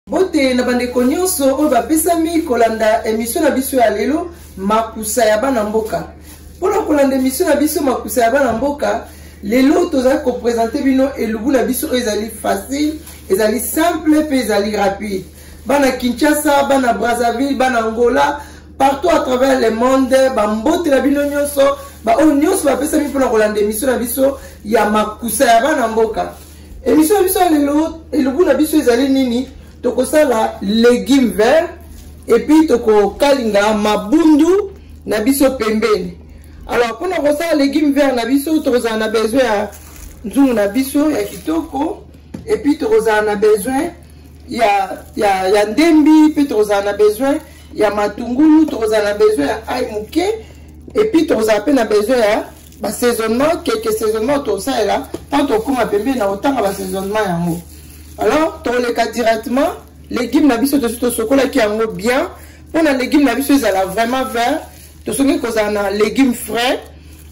Mbote na bandeko nyonso oyo bapesami kolanda emission na biso ya lelo makusa ya bana mboka. Mpo na kolanda emission na biso makusa ya bana mboka, lelo tozali kopresente bino elubu na biso oyo ezali facile, ezali simple mpe ezali rapide. Bana Kinshasa, bana Brazzaville, bana Angola, partout à travers le monde, bambote na bino nyonso, baoyo nyonso bapesami mpo na kolanda emission na biso ya makusa ya bana mboka. Emission na biso ya lelo, elubu na biso ezali nini? Tokosala legume vert et puis tokokalinga mabundu na biso pembeni. Alors mpona kosala legume vert na biso, tokozala na besoin ya nzungu na biso ya kitoko, et puis tokozala na besoin ya ndembi, mpe tokozala na besoin ya matungulu, tokozala na besoin ya ail moke, et puis tokozala mpe na besoin ya ba saisonnement, quelques saisonnement tosalela tant tokóma pembeni na kotanga ba saisonnement yango. Alors tokoleka directement légume na biso, tosi tosokolaki yango bien. Mpona légume na biso ezala vraiment vert, tosongi kozala na légume frais.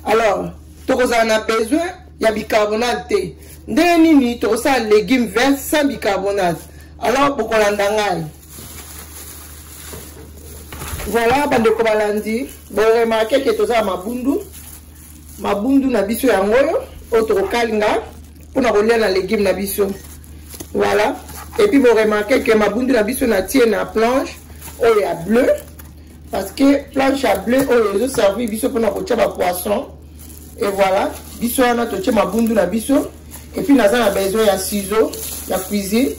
Alors tokozala na besoin ya bicarbonate te. Ndenge nini tokosala légume vert sans bicarbonate? Alors bokolanda ngai. Voilà bandeko balandi, boremarke ke toza na mabundu, mabundu na biso yango oyo oyo tokokalinga mpona kolia na légume na biso. Voilà, et puis boremarke ke mabundu na biso natie na planche oyo ya bleu, parce que planche ya bleu oyo ezoservir biso mpona kotia ba poisson. Et voilà, biso wana totie mabundu na biso. Et puis naza na besoin ya ciseau ya cuisine.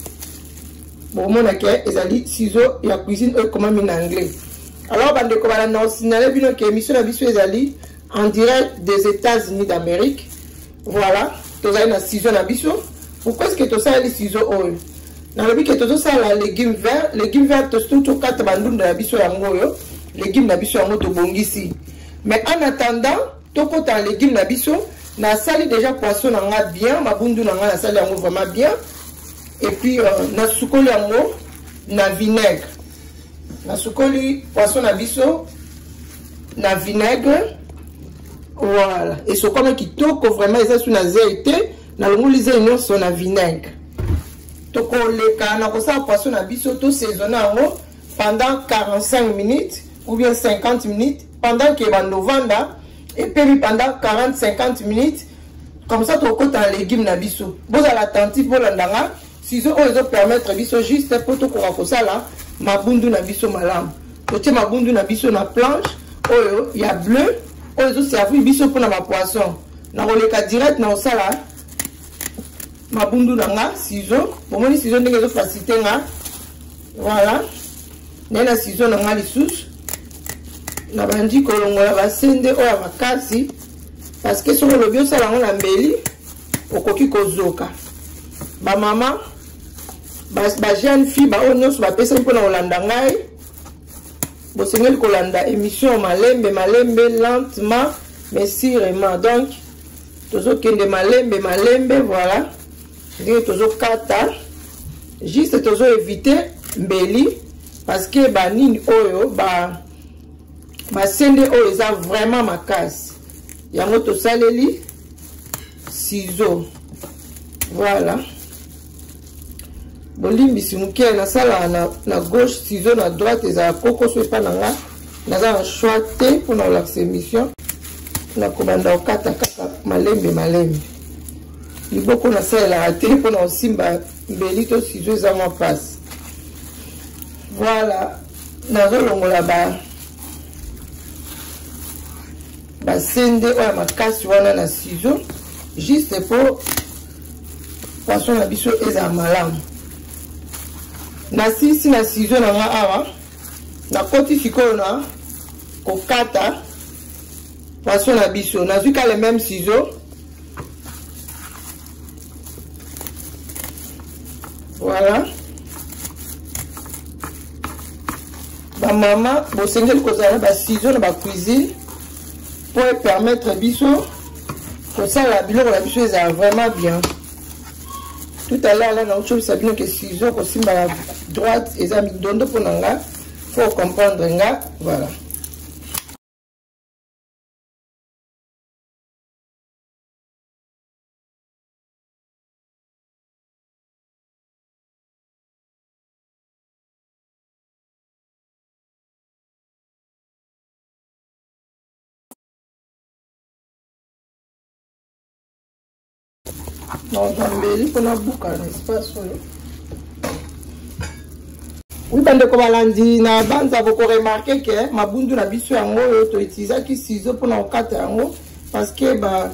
Bomona ke ezali ciseau ya cuisine oyo ekomami na anglais. Alors bandeko balanda, osignale bino ke émission na biso ezali en direct des États-Unis d'Amérique. Voilà, tozali na ciseau na biso. Pourquoi est-ce que tosaleli ciseau oyo? Nalobi ke tozosala légume vert. Légume vert tosutu tokata bandunda na biso yango oyo, légume na biso yango tobongisi. Mais en attendant tokota na légume na biso, nasali déjà poisson na nga bien, mabundu na nga nasali yango vraiment bien. Et puis nasukoli yango na vinaigre. Nasukoli poisson na biso na vinaigre. Voilà, esokwama kitoko vraiment, eza su na zei te, nalongoli zei nyonso na vinaigre. Tokoleka na kosala poisson na biso, tosaisonne yango pendant 45 minutes ou bien 50 minutes, pendant que bando vanda epemi pendant 40-50 minutes. Comme ça tokota na légume na biso. Bozala attentif, bolanda nga. Ciseau oyo ezopermettre biso juste po tokoka kosala mabundu na biso malamu. Totie mabundu na biso na planche oyo ya bleu oyo ezoservir biso mpona ba poisson. Nakoleka direct na kosala mabundu na nga ciseau. Bomoni ciseau ndenge ezofacilite nga. Voilà, naye na ciseau na nga lisusu nabandi kolongola basende oyo ya makasi, parce que soki olobi osala yango na mbeli okoki kozoka. Bamama, ba jeune fille, baoyo nyonso bapesami mpona kolanda ngai, bosengeli kolanda émission malembe malembe, lentement mais sûrement. Donc tozokende malembe malembe. Voilà ndenge tozokata, juste tozo éviter mbeli, parce que banini oyo ba basende oyo eza vraiment makasi, yango tosaleli ciseau. Voilà, bolimbisi moke, nasalaka na gauche, ciseau na droite ezala kokoso epa na nga. Naza na choix te mpona kolakisa émission, nakobanda kokata kaka malembe malembe. Liboko nasalelaka te mpona kosimba mbeli to ciseau, eza mwa mpasi. Voilà, nazolongola ba basende oyo ya makasi wana na ciseau, juste po poisson na biso ezala malamu. Nasilisi na ciseau na nga awa, nakoti sikoyo na kokata poisson na biso. Nazwi ka le même ciseau. Voilà, bamama bosengeli kozala na baciseau na bacuisine po epermettre biso kosala biloko na biso ezala vraiment bien. Tout à l'heure là nauti obisa bino ke ciseau kosimba na droite eza mindondo mpo na nga, faut comprendre nga. Voilà. Nazwa mbeli mpona buka na espace oyo. Oui, bandeko balandi, na banza bokoremarke ke mabundu na biso yango oyo toutilisaki ciseau mpona kokata yango, parce que ba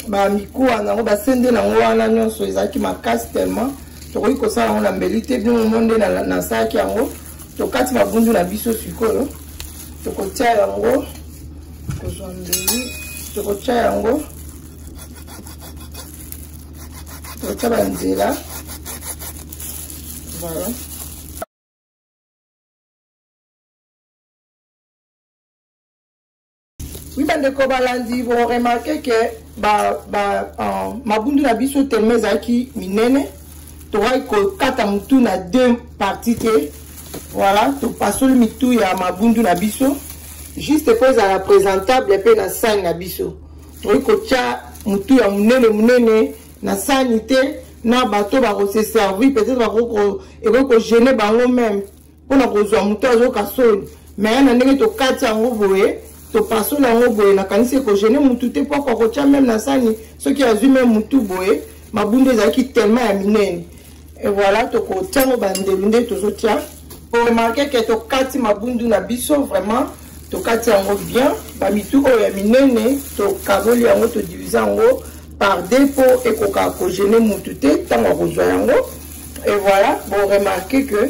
bamikuwa na yango, basende na yango wana nyonso ezalaki makasi tellement tokoki kosala yango na mbeli te. Bino momo nde nasalaki yango. Tokati mabundu na biso, sikoyo tokotia yango, kozwa mbeli, tokotia yango, tokotia banzela. Voilà. Oui, bandeko balandi, boremarke ke mabundu na biso tellement ezalaki minene, tokaki kokata motu na deux partie te. Voilà, topasoli mitu ya mabundu na biso juste mpo ezala présentable mpe na sani na biso. Tokoki kotya motu ya monene monene na sani te, na bato bakose servir, peut-être ekoki kogene bango meme mpona kozwa motu azoka soni. Mais na ndenge tokati yango boye, topasoli yango boye, nakanisi ekogene mutu te, mpo akoka kotya meme na sani soki azwi meme mutu boye. Mabundu ezalaki tellement ya minene. Et voilà, tokotia yango bandelu nde tozotia. Remarke ke tokati mabundu na biso vraiment, tokati yango bien. Bamitu oyo ya minene tokaboli yango, todivise yango par deux mpo ekoka kogene mutu te ntango akozwa yango. Et voilà, boremarke que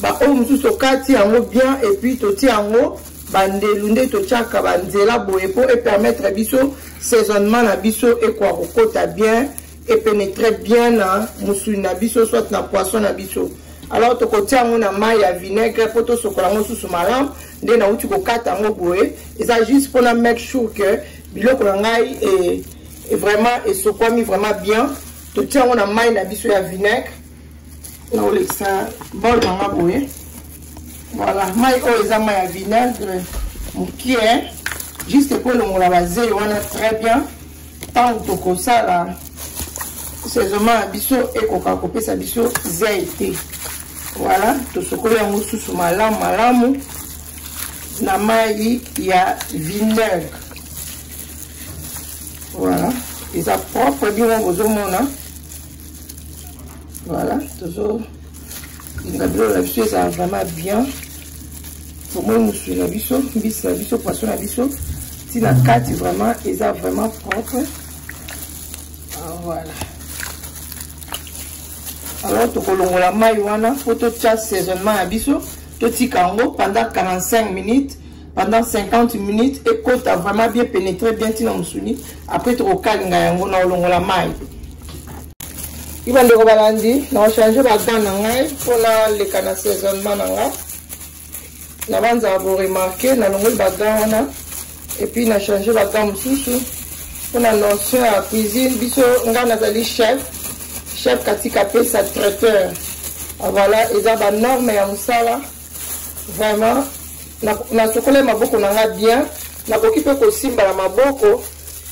baoyo mosusu tokati yango bien, et puis totia yango bandelu nde totiaka banzela boye mpo epermettre biso saisonnement na biso ekoka kokota bien, epénétre bien na mosuni na biso, soit na poisson na biso. Alors tokotia yango na mai ya vinaigre mpo tosokola yango susu malamu. Nde nauti kokata yango boye, eza juste mpona make sure que biloko na ngai e vraiment esokwami vraiment bien. Totia yango na mai na biso ya vinaigre. Naolekisa bol na nga boye. Voilà, mai oyo eza mai ya vinaigre mokie, juste mpo elongola bazei wana très bien. Ntango tokosala saisonnement na biso, ekoka kopesa biso zei te. Voilà, tosokoli yango susu malamu malamu na mai ya vinaigre. Voilà, eza propre, bino bozomona. Voilà, tozolinga biloko na biso ezala vraiment bien. Tomoi mosuni na biso, mbisi na biso, poisson na biso ntina kati vraiment eza vraiment propre. Voilà, alors tokolongola mai wana mpo totia saisonnement ya biso. Totika yango pendant 45 minutes, pendant 50 minutes, ekota vraiment bien, pénétrer bien ntina mosuni. Après tokokalinga yango na kolongola mai. I bandeko balandi, na kochange bagan na ngai mpona leka na saisonnement na ngai. Na banzaka boremarke, nalongoli bagan wana et puis na change bagan mosusu mpona notion ya cuisine biso. Ngai nazali chef Katika Pesa Traiteur. Voilà, eza banorme ya mosala vraiment. Nasokoli maboko na nga bien. Nakoki mpe kosimba na maboko,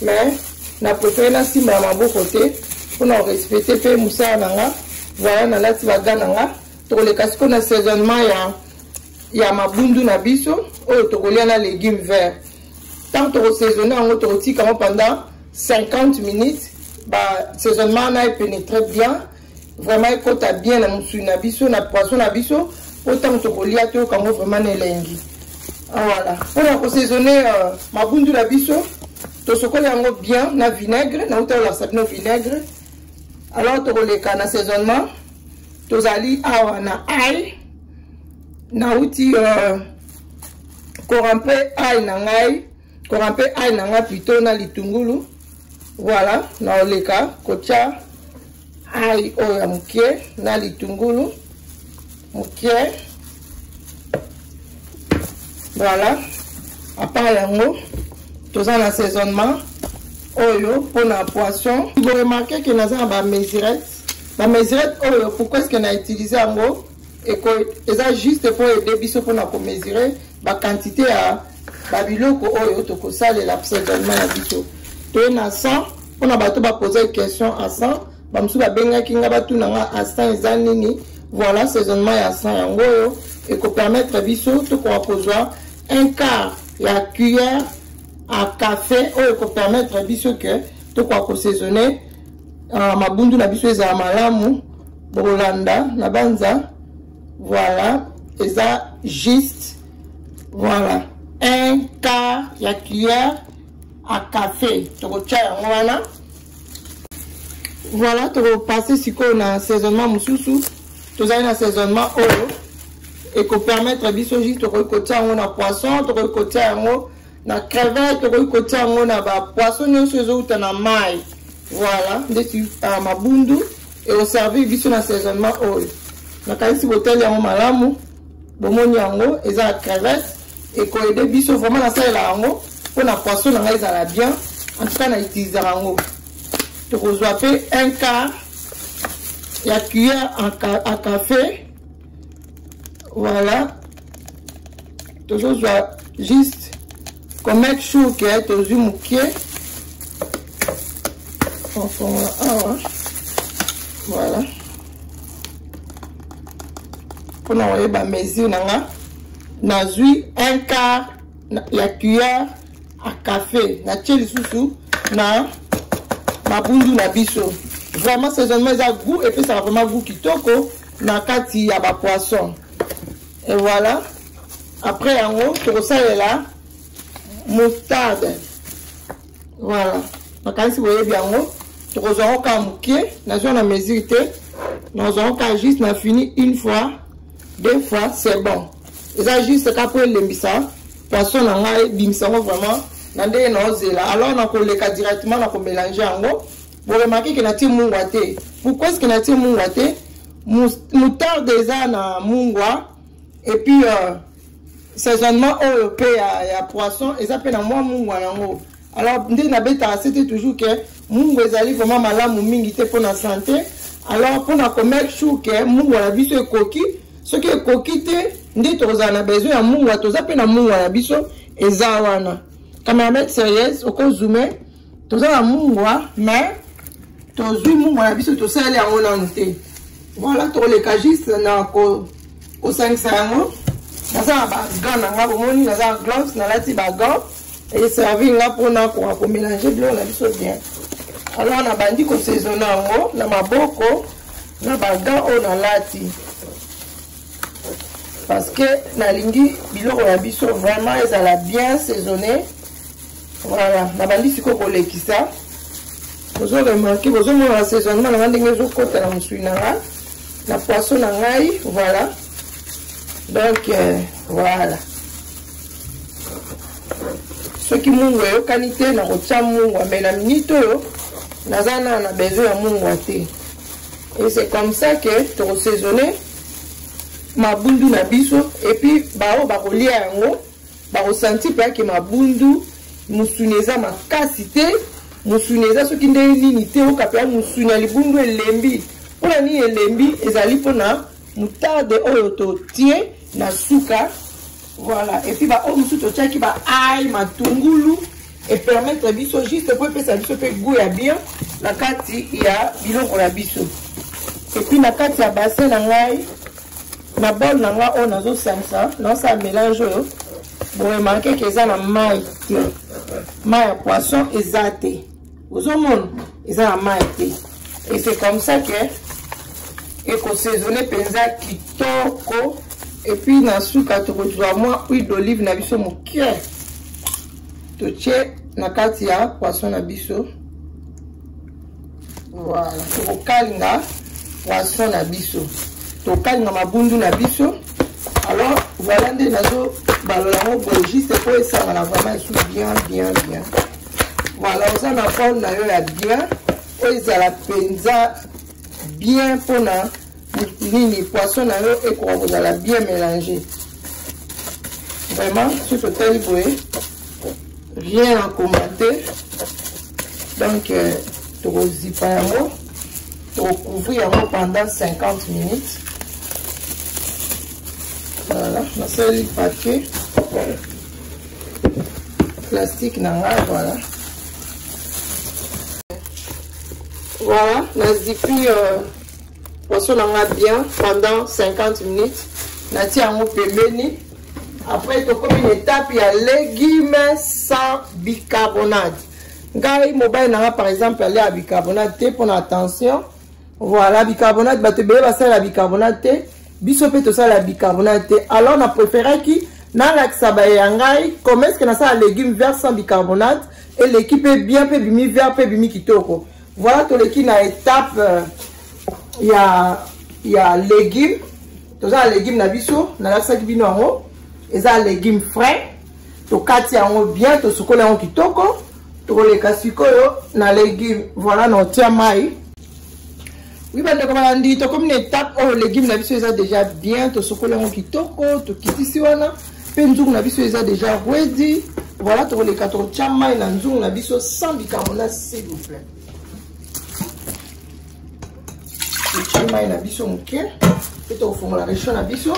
mais na préféré nasimba na maboko te mpona korespecte mpe mosala na nga. Voilà, nalati baga na nga. Tokoleka sikoyo na saisonnement ya mabundu na biso oyo tokolia na légume vert. Ntango tokosaisonne yango, tokotika yango pendant 50 minutes, basaisonnement wana epénétre bien vraiment, ekota bien na mosuni na biso, na poisson na biso, po ntango tokolia toyoka yango vraiment na elengi. Voilà, mpona kosaisonne mabundu na biso, tosokoli yango bien na vinaigre. Nauta kolakisa bino vinaigre. Alors tokoleka na saisonnement. Tozali awa na ail. Nauti korampe ail na ngai, korampe ail na ngai plutôt na litungulu. Voilà, naoleka kotia ail oyo ya mokie na litungulu mokie. Voilà, à part yango, toza na saisonnement oyo mpona poisson. Boremarke ke naza na bamesurette. Bamesurette oyo, pourquoi est ce que na utilise yango? Eza juste mpo aider biso mpona komesure baquantité ya babiloko oyo tokosalela saisonnement na biso. Toye na 100 mpona bato bapose question à 100. Bamosusu babengaki nga, batuna nga à 100 eza nini. Voilà, saisonnement ya 100 yango oyo ekopermettre biso tokoka kozwa un quart ya cuillère à café oyo ekopermettre biso ke tokoka kosaisonne. Mabundu na biso ezala malamu. Bokolanda na banza. Voilà, eza juste. Voilà, un quart ya cuillère à café. Tokotia yango wana. Voilà, tokopasser sikoyo na assaisonnement mosusu. Tozali na assaisonnement oyo ekopermettre biso juste tokoki kotia yango na poisson, tokoki kotia yango na crevette, tokoki kotia yango na ba poisson nyonso ezowuta na mai. Voilà, ndeti mabundu ekoservir biso na assaisonnement oyo. Nakanisi botali yango malamu, bomoni yango eza ya crevette, ekoyede biso vraiment. Nasalela yango mpona poisson na ngai ezala bien. En tout cas na utilisaka yango. Tokozwa mpe un quart ya cuillère à café. Voilà, tozozwa juste komettre sure ke tozwi mokie. Ofongola awa, voilà, mpona koyeba mesure na nga. Nazwi un quart ya cuillère à café, natie lisusu na mabundu na biso. Vraiment saisonnement eza goût, epesaka vraiment goût kitoko na kati ya bapoisson. Et voilà, après yango tokosalela moutarde. Voilà, nakanisi boyebi yango. Tokozwa yango kaka mokie, nazwa na mesure te, nazwa yango kaka juste na fini une fois, deux fois, c'est bon. Eza juste kaka po elembisa poisson na ngai, ebimisa yango vraiment na ndenge naozela. Alors nakoleka directement na komélange yango. Boremarke ke natie mungwa te. Pourquoi est-ce que natie mungwa te? Moutarde eza na mungwa, et puis saisonnement oyo mpe ya poisson eza mpe na mwa mungwa yango. Alors nde nabetaka sete toujours ke mungwa ezali vraiment malamu mingi te mpona santé. Alors mpona komake sure ke mungwa na biso ekoki, soki ekoki te nde tokozala na besoin ya mungwa. Toza mpe na mungwa na biso eza wana. Cameraman sérieuse, okozoome, toza na mungwa, mais tozwi mungwa na biso, tosaleli yango nanu te. Voilà, tokoleka juste na kosangisa yango. Naza na bagant na nga, bomoni naza na gloves, nalati bagant, eservi nga mpona koka komélange biloko na biso bien. Alors nabandi kosaisonne yango na maboko na bagant oyo nalati, parce que nalingi biloko na biso vraiment ezala bien saisonné. Voilà, nabandi sikoyo kolekisa. Bozo remarke, bozomona assaisonnement na nga ndenge ezokota na mosuni na nga, na poisson na ngai. Voilà, donc voilà, soki mungwa eyokani te, nakotia mungwa, mais na minute oyo naza na besoin ya mungwa te. Et c'est comme ça que tokosaisonne mabundu na biso. Et puis baoyo bakolia yango bakosanti mpe ake mabundu mosuni eza makasi te, mosuni eza soki ndenge nini te. Oyoka mpe mosuni ya libundu elembi. Mpona nini elembi? Ezali mpona moutarde oyo totie na suka. Voilà, et puis baoyo mosusu totiaki ba ail, matungulu, epermettre biso juste po epesa biso mpe goût ya bien na kati ya biloko na biso. Et puis na kati ya bassin na ngai, na bol na ngai oyo nazosangisa, naosala mélange oyo, boremarke ke eza na mai te, mai ya poisson eza te. Ozomona eza na mai te, et c'est comme ça que ekosaisonne mpenza kitoko. Et puis na suka tokozwa mwa huile d'olive na biso moke, totie na kati ya poisson na biso. Voilà, tokokalinga poisson na biso, tokokalinga mabundu na biso. Alors voilà, nde nazobalola yango boye juste po esangana vraiment esu bien bien bien. Voilà, oza na bol na yo ya bien oyo ezala mpenza bien mpona nini, poisson na yo ekoka kozala bien mélange. Vraiment, soki totali boye, rien à commenter. Donc tokozipa yango, tokocouvrir yango pendant 50 minutes. Voilà, nasali papier plastique na ngai. Voilà, voilà, nazipi poisson na nga bien pendant 50 minutes, natie yango pembeni. Après tokomi na étape ya légumes sans bicarbonate. Ngai mobali na nga par exemple alia bicarbonate te mpona attention. Voilà, bicarbonate, bato ebele basalela bicarbonate te, biso mpe tosalela bicarbonate te. Alors na préféraki nalakisa baye ya ngai comment est-ce que nasala légume vert sans bicarbonate, eleki mpe bien mpe bimi vert mpe bimi kitoko. Voilà, toleki na étape ya légume. Toza na légume na biso, nalakisaki bino yango, eza légume frais, tokati yango bien, tosukoli yango kitoko. Tokoleka sikoyo na légume. Voilà, na otia mai. Oui, bandeko balandi, tokomi na étape oyo légume na biso eza déjà bien, tosukoli yango kitoko, tokitisi wana mpe nzungu na biso eza déjà ready. Voilà, tokoleka tokotia mai na nzungu na biso sans bicarbonate, s'il vous plaît. Totie mai na biso moke mpe tokofongola réchaud na biso.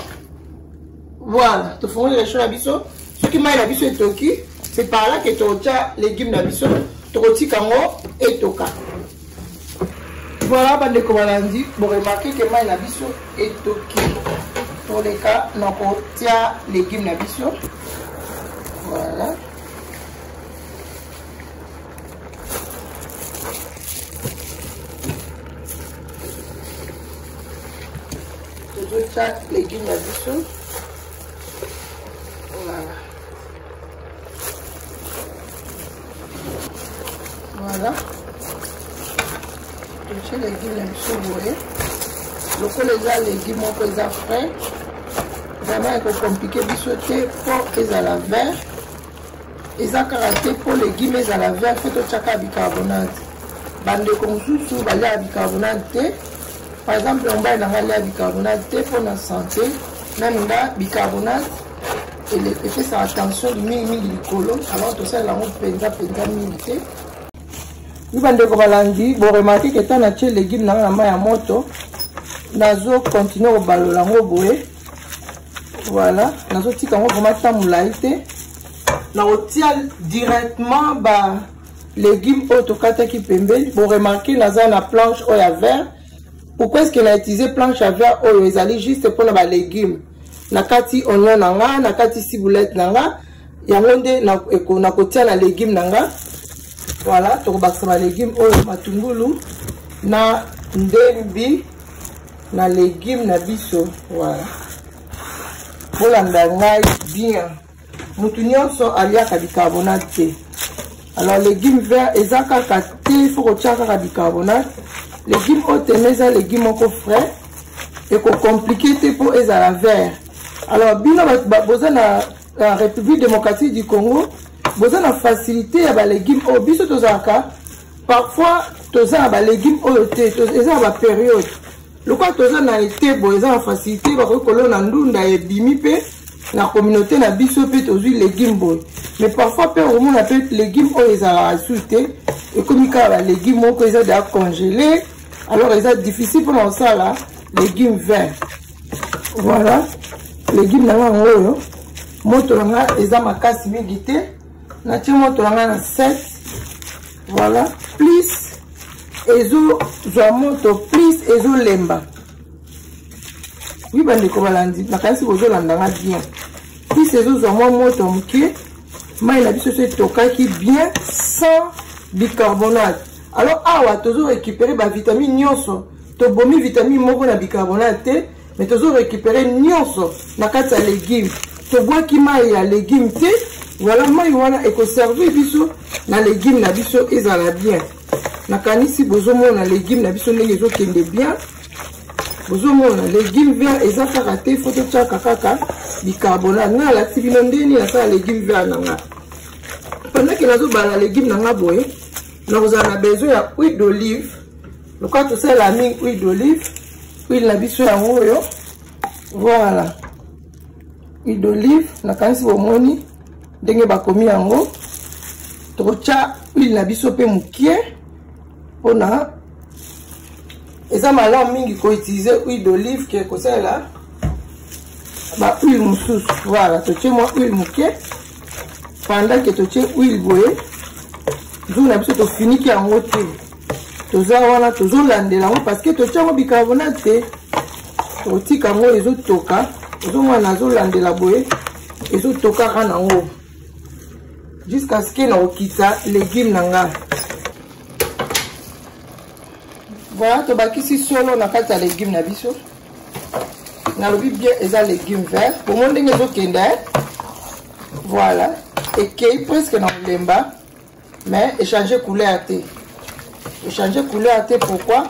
Voilà, tofongoli réchaud na biso. Soki mai na biso etoki, c'est par là que tokotia légume na biso, tokotika yango etoka. Voilà, bandeko balandi, boremarke ke mai na biso etoki, toleka na kotia légume na biso. Voilà, tozotia légume na biso. Voilà, voilà, totie légume na biso boye. Lokola eza légume moko eza frais, vraiment ekocomplike biso te mpo ezala vert. Eza kaka te mpo légume ezala vert fo totiaka bicarbonate. Bandeko mosusu baliaka bicarbonate te. Par exemple, mobali na ngai alia bicarbonate te mpo na santé. Meme nga, bicarbonate epesaka tension mingimingi likolo, alors tosalela yango mpenza mpenza mingi te. Mi bandeko balandi, boremarke ke ntango natie légume na nga na mai ya moto, nazo continue kobalola yango boye. Voilà, nazotika yango vraiment ta molai te. Nakotia directement ba légumes oyo tokataki pembeni. Boremarke naza na planche oyo ya vert. Pourquoi est-ce que na utiliser planche ya vert oyo? Ezali juste mpona ba légumes. Na kati oignon na nga, na kati ciboulette na nga, yango nde nakotia na légume na nga. Voilà, tokobakisa ba légumes oyo, matungulu na ndembi na légume na biso. Voilà, bolanda ngai bien. Mutu nyonso aliaka bicarbonate te. Alors légume vert eza kaka te fo kotia kaka bicarbonate. Légume oyo teme eza légume moko frais, ekocomplike te mpo ezala vert. Alors bino boza na République démocratique du Congo, boza na facilité ya ba légumes oyo. Biso tozalaka parfois toza na ba légumes oyo te, eza na ba période. Lokola toza na été boye, eza na facilité, bakoki kolona ndunda ebimi mpe na communauté na biso mpe tozwi légume boye. Mais parfois mpe okomona mpe légume oyo ezalaka lisusu te, ekomi kaka ba légume moko eza deja congelé. Alors eza difficile mpona kosala légume vert. Voilà, légume na nga yango oyo. Moto na nga eza makasi mingi te, natie moto na nga na 7. Voilà, plus ezozwa moto plus ezolemba. Wi bandeko balandi, nakanisi bozolanda nga bien. Plus ezozwa mwa moto ya moke, mai na biso so etokaki bien sans bicarbonate. Alors awa tozo récupérer ba vitamine nyonso. Tobomi vitamine moko na bicarbonate te, mais tozo récupérer nyonso na kati ya légume. Tobwaki mai ya légume te. Voilà, mai wana ekoservir biso na légume na biso ezala bien. Nakanisi bozomona légume na biso ndenge ezokende bien. Bozomona légume vert eza kaka te fo totiaka kaka bicarbonate. Nga nalakisi bino ndenge nini nasala légume vert na nga. Pendant ke nazobala légume na nga boye, nakozala na besoin ya huile d'olive. Lokola tosalela mingi huile d'olive, huile na biso yango oyo. Voilà, huile d'olive, nakanisi bomoni ndenge bakomi yango. Tokotia huile na biso mpe mokie mpona eza malamu mingi koutilize huile d'olive ke kosalela ba huile mosusu. Voilà, totie mwa huile moke. Pendant ke totie huile boye, nzungu na biso tofiniki yango te, toza wana tozolandela yango parce que totie yango bicarbonate te. Totika yango ezotoka, ozomona nazolandela boye, ezotokaka nango. Jusqu'à ce que nakokitisa légume na nga. Voilà, tobakisi solo na kati ya légume na biso. Nalobi bien, eza légume vert. Bomoni ndenge ezokende, voilà, ekei presque na kolemba, mais échanger couleur te, échanger couleur te. Pourquoi?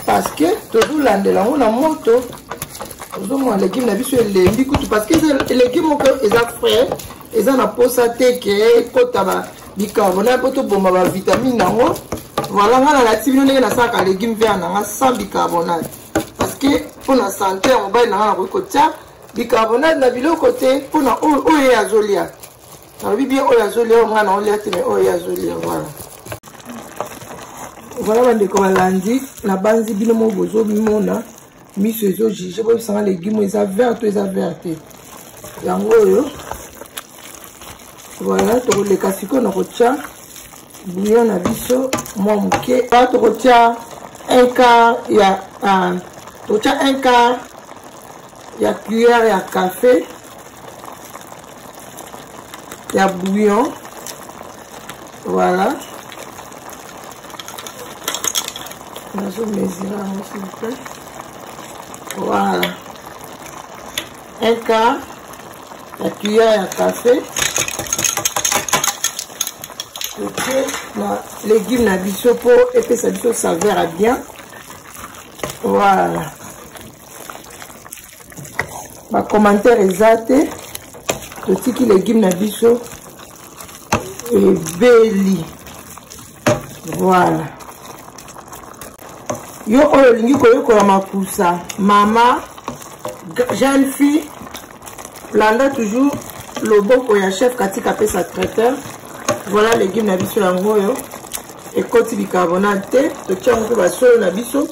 Parce que tozolandela yango na moto. Ozomona légume na biso elembi kutu, parce que légume moko eza frais, eza na posa te ke ekota ba bicarbonate mpo toboma bavitamine nango. Voilà, nga nalati bino ndenge nasalaka légume vert na nga sans bicarbonate, parce que mpona santé ya mobali na nga, nakoki kotia bicarbonate na biloko te mpona oyo ye azolia. Nalobi bien, oyo azolia, oyo nga naolia te, mais oyo ye azolia. Voilà, voilà, bandeko balandi, nabanzi bino moko bozomona, miso ezojuger. Boyebisanga, légume eza vert to eza vert te? Yango oyo. Voilà, tokoleka sikoyo na kotia bouillon na biso mwa moke. Tokotia un quart ya tokotia un quart ya cuillère ya café ya bouillon. Voilà, nazomesurer yango, s'il vous plaît. Voilà, un quart ya cuillère ya café totie na légume na biso mpo epesa biso saveur ya bien. Voilà, bacommentaire eza te. Totiki légume na biso ebeli. Voilà, yo oyo olingi koyekola makusa, mama, jeune fille, landa toujours loboko ya chef Katika Apesa Traiteur. Voilà, légume na biso yango oyo, ekoti bicarbonate te. Totia yango mpe basolo na biso.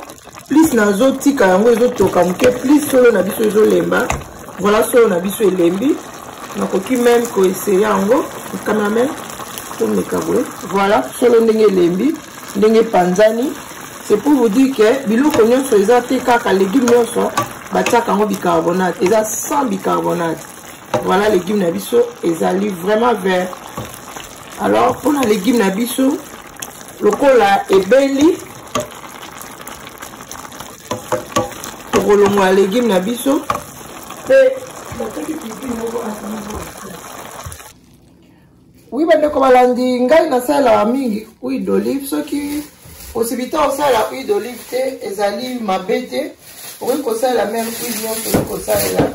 Plus nazotika yango ezotoka moke, plus solo na biso ezolemba. Voilà, solo na biso elembi. Nakoki même koessayer yango, cameraman, tomeka boye. Voilà, solo ndenge elembi, ndenge epanzani. C'est pour vous dire que biloko nyonso eza te kaka légume nyonso batiaka yango bicarbonate. Eza sans bicarbonate. Voilà, légume na biso ezali vraiment vert. Alors, mpona légume na biso lokola ebeli, tokolongola légume na biso mpe batiaki pilipili moko. Oui, bandeko balandi, ngai nasalelaka mingi huile d'olive. Soki possibilité osalela huile d'olive te, ezali mabe te, okoki kosalela même huile nyonso okoki kosalela,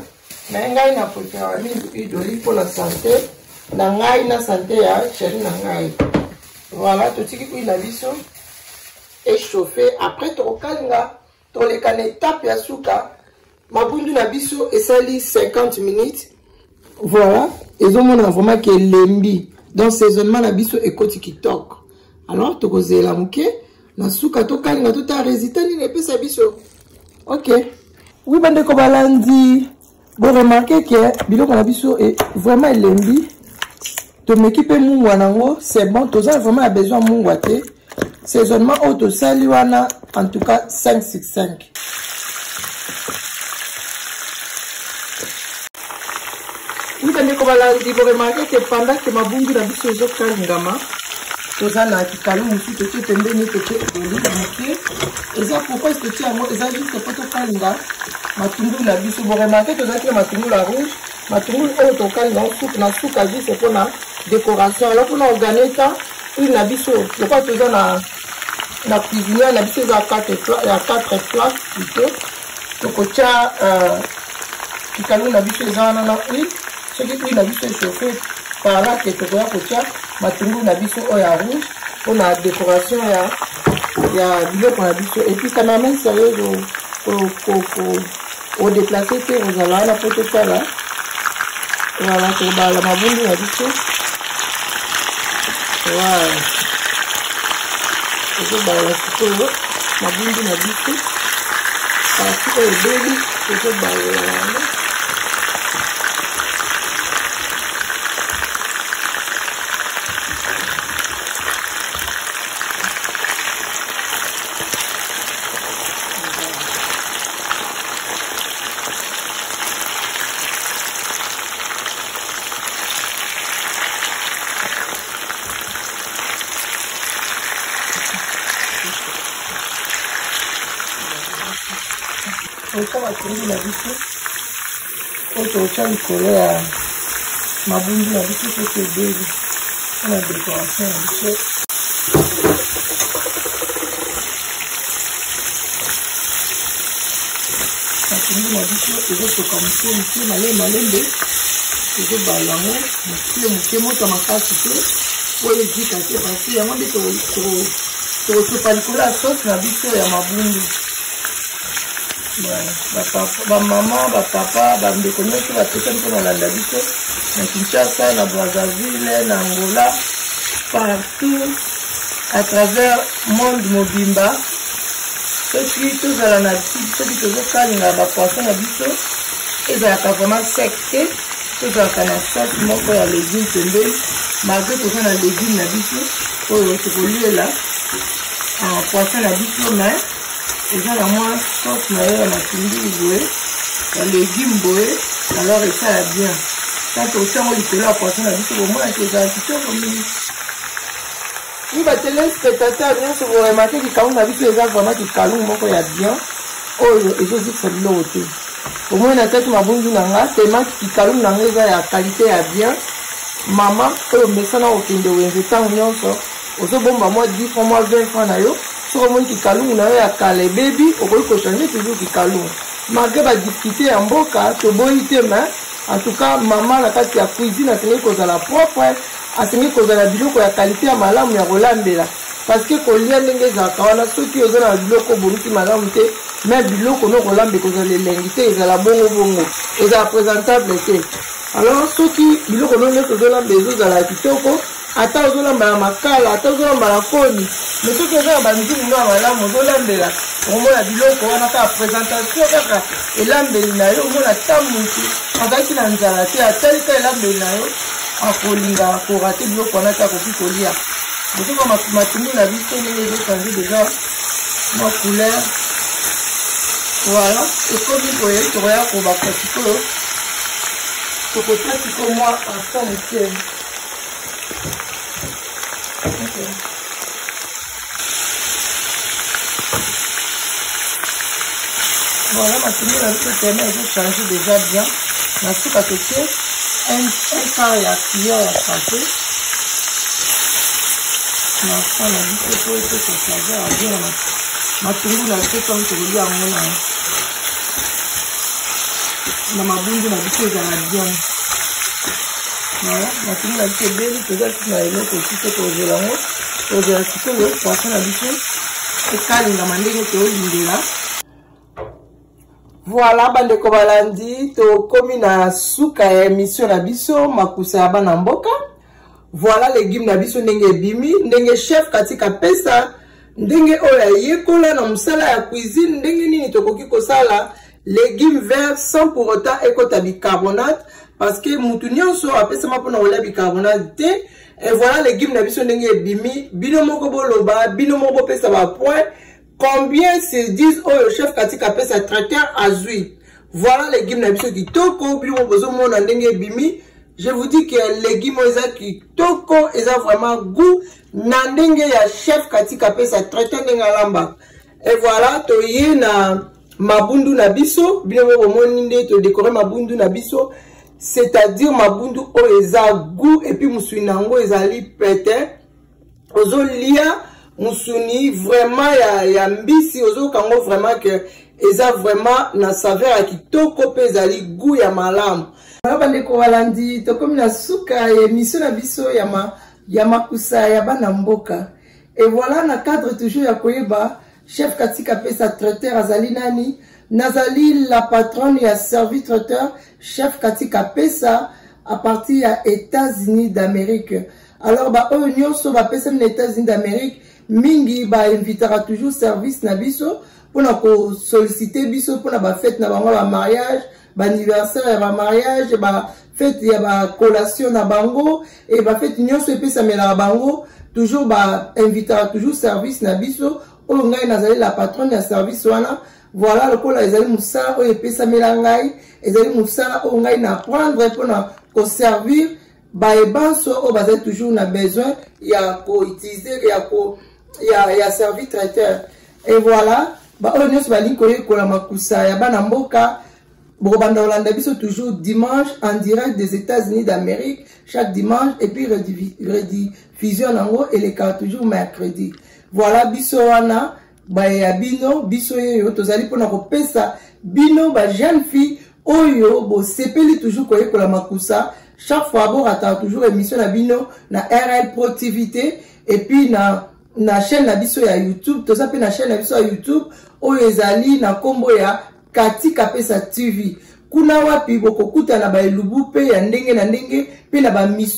mais ngai na préférera mingi huile d'olive mpona santé na ngai, na santé ya chéri na ngai. Voilà, totiki huile na biso echauffe. Après tokokalinga, toleka na étape ya suka. Mabundu na biso esali 50 minutes. Voilà, ezomona vraiment ke elembi, donc saisonnement na biso ekoti kitoko. Alors tokozela moke na suka, tokalinga, totala résultat nini epesa biso. Ok, oui, bandeko balandi, boremarquer ke biloko na biso e vraiment elembi. Tomeki mpe mungwa nango, c'est bon. Toza vraiment ya besoin mungwa te. Saisonnement oyo tosali wana, en tout cas 5 sur 5. Oui, bandeko balandi, boremarquer ke pendant ke mabundu na biso ezokalingama, toza na kikalu mosusu totie pembeni, totie olive moke. Eza pourquoi totie yango? Eza juste po tokalinga matungulu na biso. Boremarquer tozalaki na matungulu ya rouge, matungulu oyo tokalinga yango na suka juste mpona décoration. Alors, mpona ogagner temps, huile na biso, lokola toza na cuisinière na biso eza ya 4 places plutôt, tokotia kikalu na biso eza wana na huile. Soki huile na biso echauffe, par là ke tokoya kotia matungulu na biso oyo ya rouge mpona décoration ya biloko na biso. Et puis, cameraman, sérieux, odéplacer te, ozala wana mpo tosala. Voilà, tobala mabundu na biso. Voilà, tozobala sikoyo mabundu na biso. Partie oyo ebeli, tozobalola yango. Totya matungulu na biso oyo totya likolo ya mabundu na biso soki ebeli mpona decoration na biso. Matungulu na biso ezotoka moke moke, malembe malembe, tozobala yango moke moke, moto makasi te po ezika te, parce yango nde tokosopa likolo ya sauce na biso ya mabundu. Bamama, bapapa, bandeko nyonso bapesani mpo nalanda biso na Kinshasa, na Brazzaville, na Angola, partout à travers monde mobimba, soki tozala na soki tozokalinga bapoisson na biso ezalaka vraiment sec te, tozalaka na sauce moko ya légume pembeni. Malgré toza na légume na biso oyo tokoliela poisson na biso, mais eza na mwa sauce na yo ya matungulu boye, ya légume boye, alors esala bien. Tant otiango likolo ya poisson na biso, bomonaki ezala kitoko mingi. Oui, batelespectateur nyonso, boremarquer kikalungu na biso eza vraiment kikalungu moko ya bien oyo ezozikisa biloko te. Omoi na kati mabundu na nga, tellement kikalungu na nga eza ya qualité ya bien. Mama oyo mesana kokende wenze ntango nyonso, ozobomba mwa 10 francs, mwa 20 francs na yo. Soki omoni kikalungu na yo ya kala ebebi, okoki kochanger toujours kikalungu. Malgré badifficulté ya mboka, toboyi te, mais en tout cas mama na kati ya cuisine asengeli kozala propre, asengeli kozala biloko ya qualité ya malamu ya kolambela, parce que kolia ndenge ezalaka wana, soki oza na biloko obongisi malamu te, mais biloko no kolamba ekozala elengi te, ezala bongo bongo, ezala présentable te. Alors soki biloko no nyonso ozolamba ezozala kitoko, ata ozolamba na makala, ata ozolamba na koni, mais soki oza na banzungu no ya malamu ozolambela, okomona biloko wana kaka présentation, kaka elambeli na yo, omona ata motu azalaki na nzala te, atali ka elambeli na yo, akolinga korater biloko wana te, akoki kolia. Bosoka matungulu na biso ndenge ezochanger déjà mwa couleur. Voilà, ekomi boye. Tokoya kobakisa sikoyo, tokotia sikoyo mwa asa moke. Okay. Voilà, matungulu na biso tellement ezochanger déjà bien. Na suka totie un quart ya cuillère ya café na sa na biso po epesa saveur ya bien na matungulu na biso. Ntango tokolia yango na mabundu na biso, ezala bien. Voilà, matungulu na biso ebeli, toza lisusu na eloko esi te. Tozela yango, tozela sikoyo poisson na biso ekalingama ndenge toolingela. Voilà, bandeko balandi, tokomi na suka ya émission na biso Makusa ya bana mboka. Voilà légume na biso ndenge ebimi, ndenge chef Katika pesa, ndenge oyo ayekola na mosala ya cuisine, ndenge nini tokoki kosala légume vert sans pour autant ekota bicarbonate, parce que mutu nyonso apesama mpona kolia bicarbonate te. Et voilà légume na biso ndenge ebimi. Bino moko boloba, bino moko bopesa bapoint combien sur 10 oyo chef Katika apesa traiteur azwi. Voilà légume na biso kitoko, bino moko bozomona ndenge ebimi. Je vous dis que légume oyo eza kitoko, eza vraiment goût na ndenge ya chef Katika apesa traiteur, ndenge alambaka. Et voilà, toye na mabundu na biso. Bino moko bomoni nde todécorer mabundu na biso, c'est-à-dire mabundu oyo eza goût, et puis mosuni na yango ezali pete. Ozolia mosuni vraiment ya mbisi, ozoyoka yango vraiment que eza vraiment na saveur ya kitoko mpe ezali goût ya malamu. Bandeko balandi, tokomi na suka ya émission na biso ya Makusa ya bana mboka. Et voilà, na cadre toujours ya koyeba chef Katika pesa traiteur azali nani, nazali la patronne ya service traiteur chef Katika pesa à partir ya États-Unis d'Amérique. Alors baoyo nyonso bapesami na États-Unis d'Amérique mingi, bainvitaka toujours service na biso mpona kosolliciter biso mpona bafête na bango, bamariage, baanniversaire ya bamariage, bafête ya bacollation na bango e bafête nyonso epesamelaka bango. Toujours bainvitaka toujours service na biso oyo ngai nazali la patronne ya service wana. Voilà, lokola ezali mosala oyo epesamela ngai, ezali mosala oyo ngai na apprendre mpona koservir bayebanso oyo bazali toujours na besoin ya koutiliser ya service traiteur. Et voilà. Baoyo nyonso balingi koyekola makusa ya bana mboka, bokobanda kolanda biso toujours dimanche en direct des États-Unis d'Amérique, chaque dimanche, et puis rediffusion nango elekaka toujours mercredi. Voilà, biso wana baye ya bino, biso yeyo tozali mpona kopesa bino ba jeune fille oyo bosepeli toujours koyekola makusa. Chaque fois borataka toujours émission na bino na RL Pro TV te, et puis na chaîne na biso ya YouTube. Toza mpe na chaîne na biso ya YouTube oyo ezali na nkombo ya Kati Kapesa TV. Kuna wapi bokokutana ba elubu mpe ya ndenge na ndenge, mpe na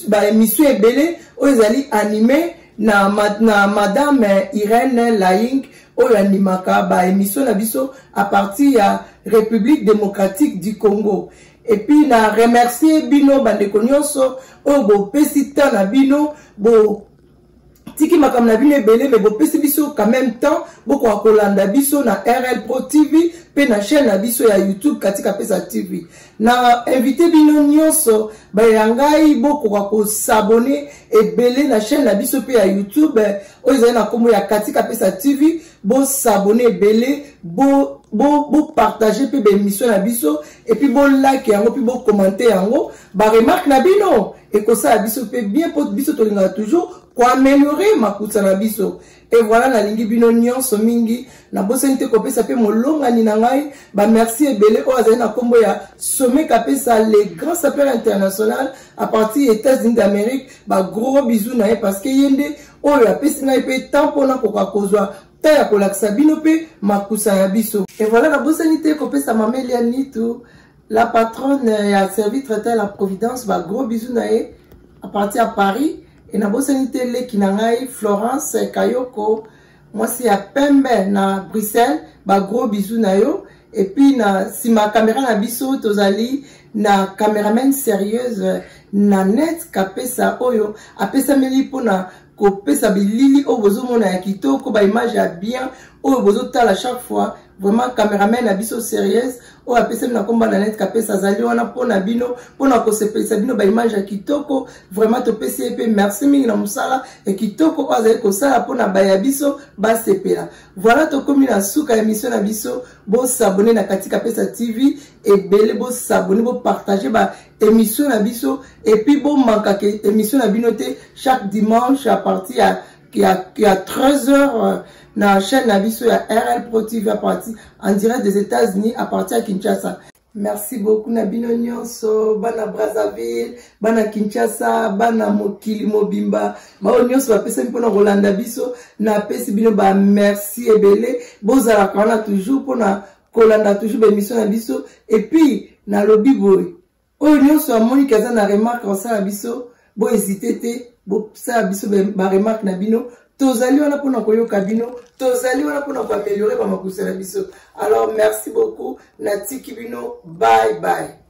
ba émission ebele oyo ezali animé na Madame Irène Laing, oyo animaka ba émission na biso à partir ya République démocratique du Congo. Et puis na remercier bino bandeko nyonso oyo bopesi temps na bino, bo tiki makambo na bino ebele, me bopesi biso quand même temps bokoka kolanda biso na RL Pro TV mpe na chaîne na biso ya YouTube Kati Kapesa TV. Na invité bino nyonso baya ngai bokoka kosabone ebele na chaîne na biso mpe ya YouTube oyo ezali na nkombo ya Kati Kapesa TV. Bosabone ebele, bopartage mpe baémission na biso, et puis bolike yango mpe bokommente yango. Baremarque na bino ekosala biso mpe bien, mpo biso tolingaka toujours koaméliorer makusa na biso. Et voilà, nalingi bino nyonso mingi. Nabosani te kopesa mpe molongani na ngai bamerci ebele, oyo azali na nkombo ya Sommet Kapesa, le grand sapeur international à partir ya États-Unis d'Amérique. Bagros bisous na ye, parce que ye nde oyo apesi ngai mpe temps mpona koka kozwa ta ya kolakisa bino mpe makusa ya biso. Et voilà, nabosani te kopesa mama Elia Nitu, la patronne ya service traiteur la Providence, bagros bisous na ye à partir ya Paris. E nabosani te leki na ngai Florence Kayoko, mwasi ya pembe na Bruxelles, bagros bisous na yo. Et puis na nsima caméra na biso tozali na caméraman sérieuse Nanette Kapesa, oyo apesameli mpona kopesa bilili oyo bozomona ya kitoko, baimage ya bien oyo bozotala chaque fois. Vraiment, cameraman na biso sérieuse oyo apesami na nkombo Nanette Kapesa azali wana mpona bino, mpona kosepelisa bino baimage ya kitoko. Vraiment, topesi ye mpe merci mingi na mosala ya kitoko oyo azali kosala mpona baya biso basepela. Voilà, tokomi na suka ya émission na biso. Bosabone na Kati Kapesa TV ebele, bosabone, bopartage ba émission na biso, et puis bomankaka émission na bino te chaque dimanche à partir ya 13h na chaîne na biso ya RL Pro TV, à partir en direct des États-Unis, à partir ya Kinshasa. Merci beaucoup na bino nyonso, bana Brazzaville, bana Kinshasa, bana mokili mobimba, bao nyonso bapesami mpona kolanda biso. Napesi bino bamerci ebele. Bozalaka wana toujours mpona kolanda toujours baémission na biso. Et puis nalobi boye, oyo nyonso amoniki aza na remarque osala biso, bohésite te, bosala biso baremarque na bino. Tozali wana mpona koyoka bino, tozali wana mpona koaméliorer bamakusa na biso. Alors merci beaucoup, natiki bino, bye bye.